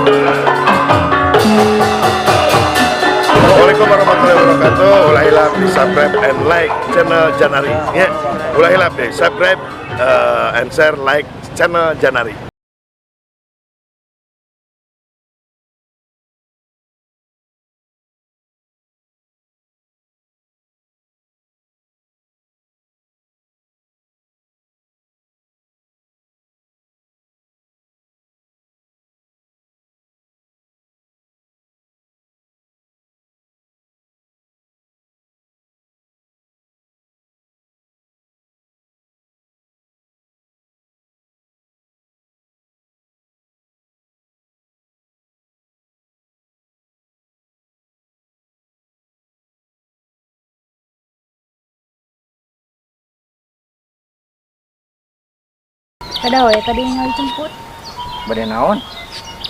Assalamualaikum warahmatullahi wabarakatuh. Ulah hilap di subscribe and like channel Janari. Ya, ulah hilap deh subscribe and share like channel Janari. Kada we tadi ngajemput. Bade naon?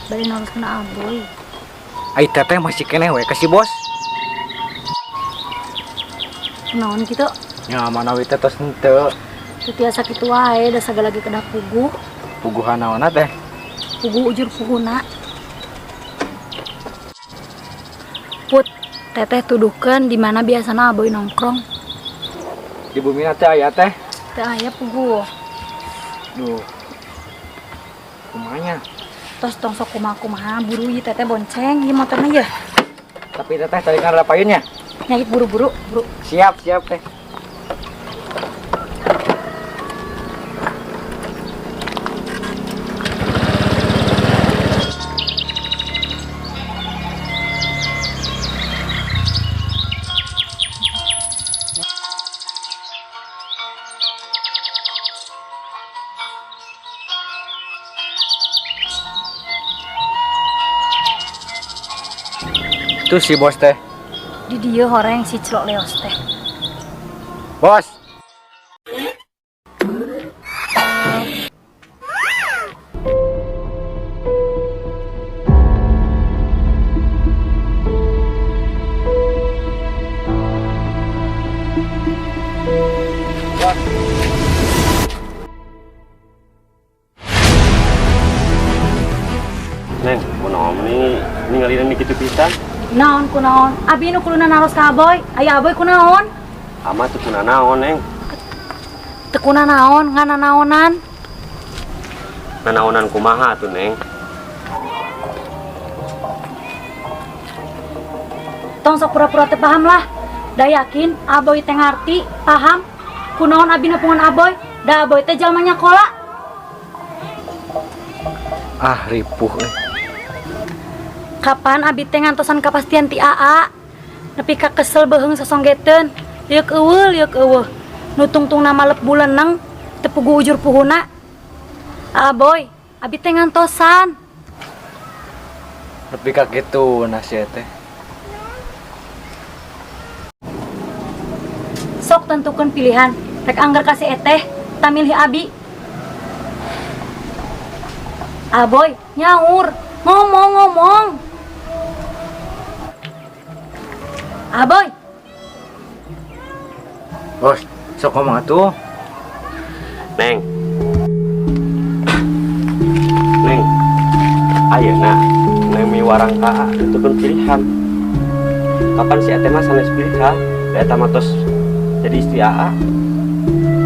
Bade naon kena Aboy. Ai teteh masih keneh we ka si bos. Naon kitu? Nya mana we teh tos henteu. Teu tiasa kitu wae da sagala ge kedah puguh. Puguhan naonna teh? Puguh ujur puguhna. Put, teteh tuduhkeun di mana biasana Aboy nongkrong. Di bumina teh aya teh? Teu aya puguh. Duh. Kumanya? Tos tong sok kumaha-kumaha buru ieu teteh bonceng ieu motorna yeuh. Tapi teteh tadi kan ada payunnya. Nyai buru-buru, buru. Siap, siap teh. Itu si bos teh. Di dieu horeng si Celok Leos teh. Bos. Neng, kunaon nih ninggalin kitu pisan? Naon kunaon? Abi nu kuduna naros ka Aboy. Aya Aboy kunaon? Ama teu kuna naon, Neng. Teu kuna naon, ngananaonan. Nanaonan kumaha atuh, Neng? Tong sok pura-pura teu paham lah. Da yakin Aboy teh ngarti, paham. Kunaon abi nepungan Aboy? Da Aboy teh jalma nyakola. Ah, ripuh euy. Kapan abi teh ngantosan kapastian ti AA? Nepi ka kesel beuheung sosonggeteun. Lieuk eueuh, lieuk eueuh. Nu tungtungna malep buleneng, teu puguh ujur puhuna. Aboy, abi teh ngantosan. Nepi ka kitu na sia teh. Sok tentukeun pilihan. Rek anggar ka si eteh, tamilih abi. Aboy, nyaur, ngomong-ngomong. Aboy. Bos, sok ngomong atuh. Neng. Neng. Ayeuna neng miwarang ka A tentukeun pilihan. Kapan si eteh mah sanes pilihan, da eta mah tos jadi istri AA.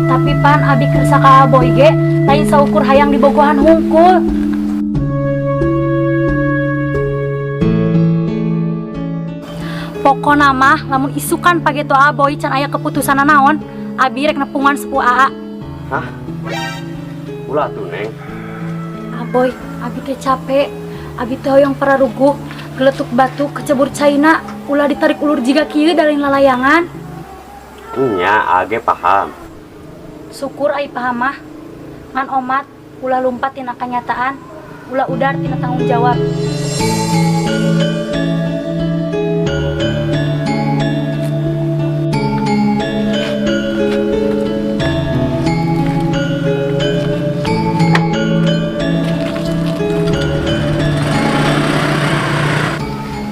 Tapi pan abi kersa ka Aboy ge lain saukur hayang dibogohan hungkul. Pokona mah lamun isukan pageto Aboy can aya keputusan naon, abi rek nepungan sepuh AA. Hah? Ulah tuh, Neng. Aboy, abi teh capek. Abi teh hoyong pararuguh, geletuk batu kecebur caina, ulah ditarik ulur jiga kieu da lain lalayangan. Nya, age paham. Syukur ai paham mah. Ngan omat ulah lumpat tina kanyataan, ulah udar tina tanggung jawab.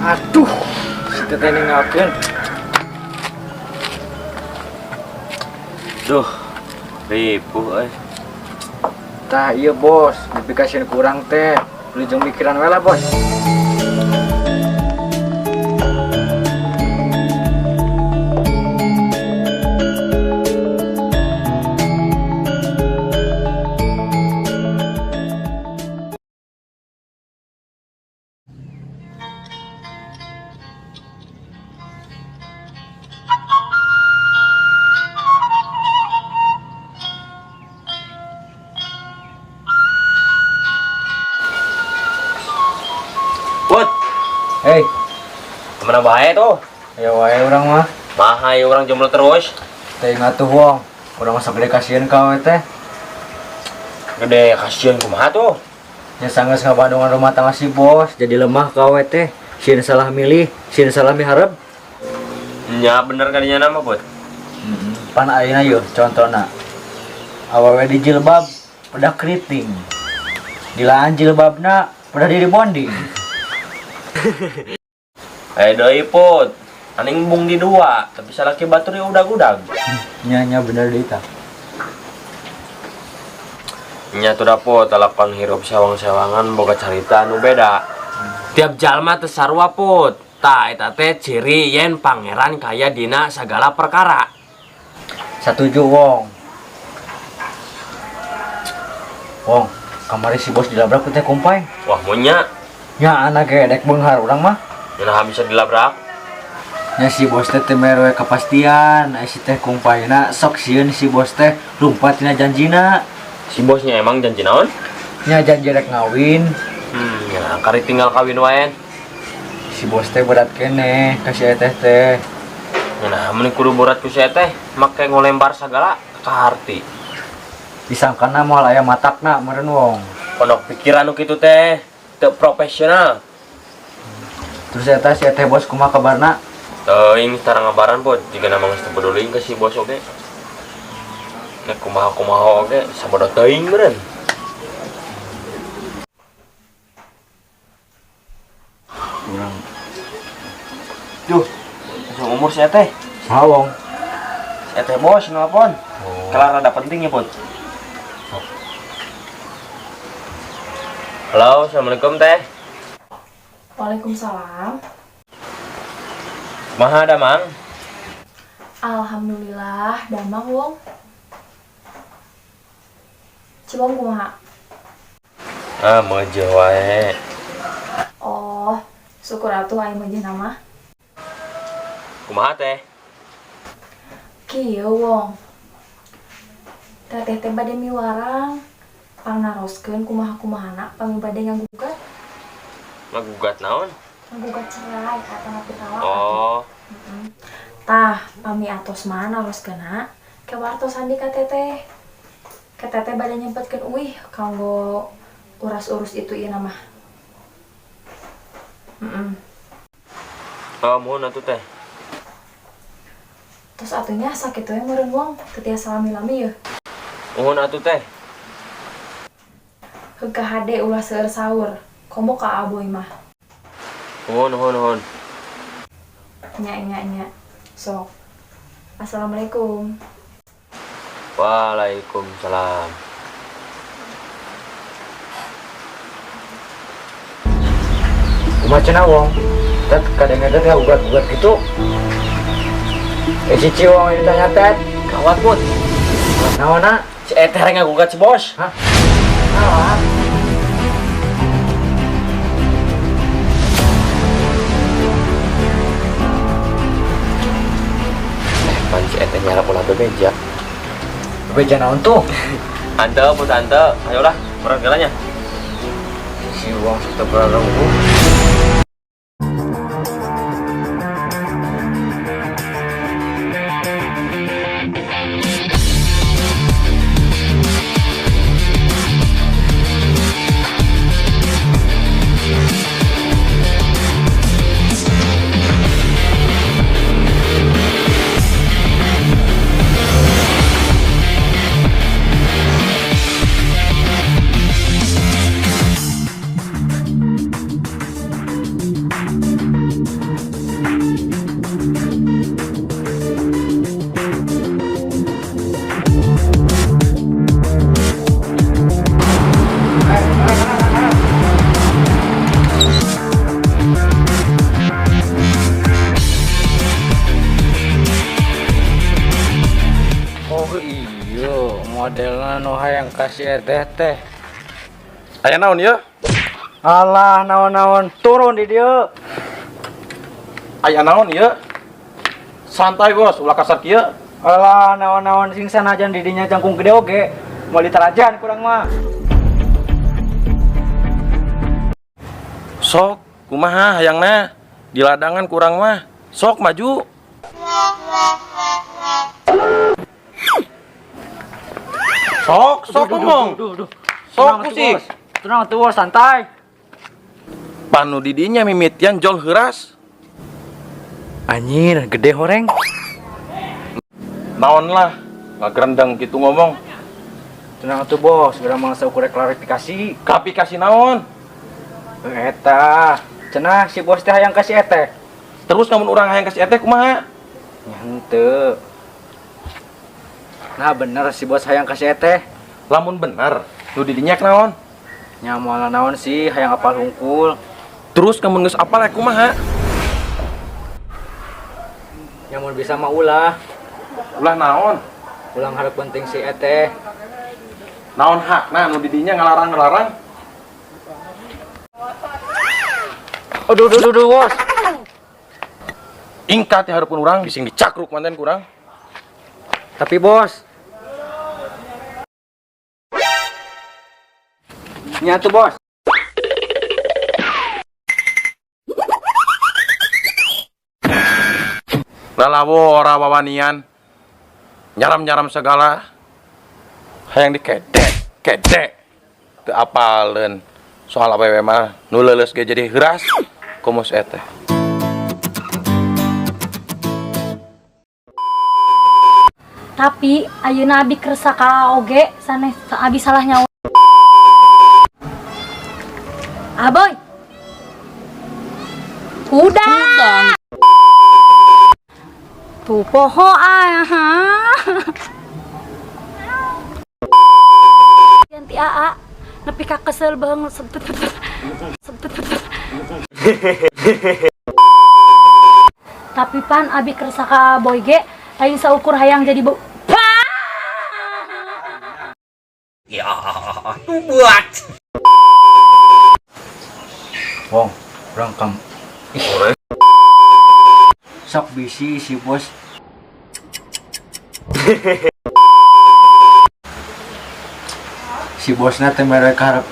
Aduh, si teteh ninggalkeun. Duh, ripuh euy. Tah ieu bos, nepi ka sieun kurang teh. Wilujeng mikiran we lah, Bos. Put, Hei, kemana bae tuh? Ya wae urang mah. Mahai orang jomblo terus. Teh ngatuh wong. Urang mah gede kasihan ka we teh. Gede kasihan kumaha tuh? Nya sanggeus ngabandungan rumah tangga si bos, jadi lemah ka we teh. Sieun salah milih, sieun salah miharep. Nya bener kadinya nama, Put. Pan ayeuna yeuh contona. Awewe di jilbab, pedah keriting. Dilaan jilbabna, pedah diri bonding. Eh deui, Put. Aning embung di dua, tapi salaki batur ya udag-udag. Nya nya bener deui tah. Nya tuh dapot talakon hirup sewang-sewangan boga carita anu beda. Tiap jalma teu sarua, Put. Tah eta teh ciri yen pangeran kaya dina sagala perkara. Satuju wong. Wong, kamari si bos dilabrak ku teh kumpai. Wah, munya. Nya anak ge dek beunghar urang mah. Nya naha bisa dilabrak? Nya si bos teh teu mere kepastian, ai si teh kumpaina sok sieun si bos teh lumpat tina janjina. Si bosnya emang janji naon? Nya janji rek ngawin. Ya kari tinggal kawin wae. Si bos teh berat keneh ka si eteh teh. Ya nah, mun kudu berat ku si eteh, make ngolempar sagala ka harti. Disangkana moal aya matakna meureun wong. Pondok pikiran nu kitu teh teu profesional. Terus eta si eteh bos kumaha kabarna? Teuing tara ngabaran, Put, jiga nama geus teu peduli ka si bos oge. Nek kumaha-kumaha oge sabodo teuing meureun. Urang. Duh, langsung umur si eteh. Saha wong? Si eteh bos nelpon. Oh. Kelar ada penting ya, Put. Halo, assalamualaikum teh. Waalaikumsalam. Kumaha damang? Alhamdulillah, damang wong. Cibong kumaha? Ah, meujeuh wae. Oh, syukur atuh aya meujeuh nama. Kumaha teh? Kieu wong. Teteh teh bade miwarang pangnaroskeun kumaha-kumahana pami bade ngagugat. Ngagugat naon? Ngagugat cerai atanapi talak. Oh. Tah, pami atos mah naroskeunna ke wartosan di ka teteh. Ke teteh bade nyempetkeun uih kanggo uras-urus itu ieu mah. Oh, muhun atuh teh. Terus atunya sakitu we meureun wong, teu tiasa lami-lami yeuh. Muhun atuh teh. Heug ka hade ulah seueur saur, komo ka aboy mah. Muhun, muhun, muhun. Nya nya nya. Sok. Assalamualaikum. Waalaikumsalam. Kumaha cenah wong? Tet kadang-kadang ngagugat-gugat gitu. Cici wong ini ditanya tet. Gawat, Put. Naonna? Si eteh rek ngagugat si bos. Hah? Naon? Pan si eteh nyarap ulah bebeja. Bebeja naon tuh? Ante, Put, ante. Ayolah, urang galanya. Si wong sok teu berarunggu. Anu hayang kasih eteh teh. Aya naon ieu? Alah naon-naon turun di dieu. Aya naon ieu? Santai bos, ulah kasar kieu. Alah naon-naon sing sanajan di dinya jangkung gede oge. Moal ditarajan kurang mah. Sok, kumaha hayangna? Di ladangan kurang mah. Sok maju. Sok, sok ngomong. Sok musik. Tenang tuh bos, santai. Panu didinya mimitian jol heuras. Anjir, gede horeng. Naon lah, ngagerendeng gitu ngomong. Tenang tuh bos, segera mangsa ukur klarifikasi. Klarifikasi naon? Eta, cenah si bos teh hayang kasih eteh. Terus namun urang hayang kasih eteh kumaha? Ya henteu. Nah bener si bos hayang kasih eteh. Lamun bener, nu didinya naon? Nya moal naon sih hayang apal hungkul. Terus kamu geus apal kumaha? Nya mun bisa mah ulah. Ulah naon? Ulang harap penting si eteh. Naon hakna nu didinya ngalarang-larang? Aduh, aduh, aduh, bos. Ingkat ya hareupeun urang bising dicakruk manten kurang. Tapi bos. Nyatu bos. Lalawo ora wawanian. Nyaram-nyaram segala. Hayang dikedek, kedek. Teu apaleun. Soal awewe mah nu leuleus ge jadi heuras. Komos eteh. Tapi ayeuna abi kersa ka oge sanes abi salah nyawa. Aboy. Kuda. Tuh poho ah. Ganti AA nepi ka kesel beung sempet. Tapi pan abi kersa ka boy ge lain saukur hayang jadi bu. Ya, tuh buat. Wong, urang kam. Sok bisi si bos. Si bosna teh mere karep.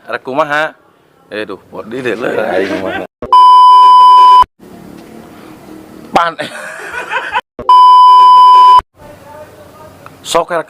Rek kumaha? Aduh, bodi deh lah aing mah. Pan. Sok rek.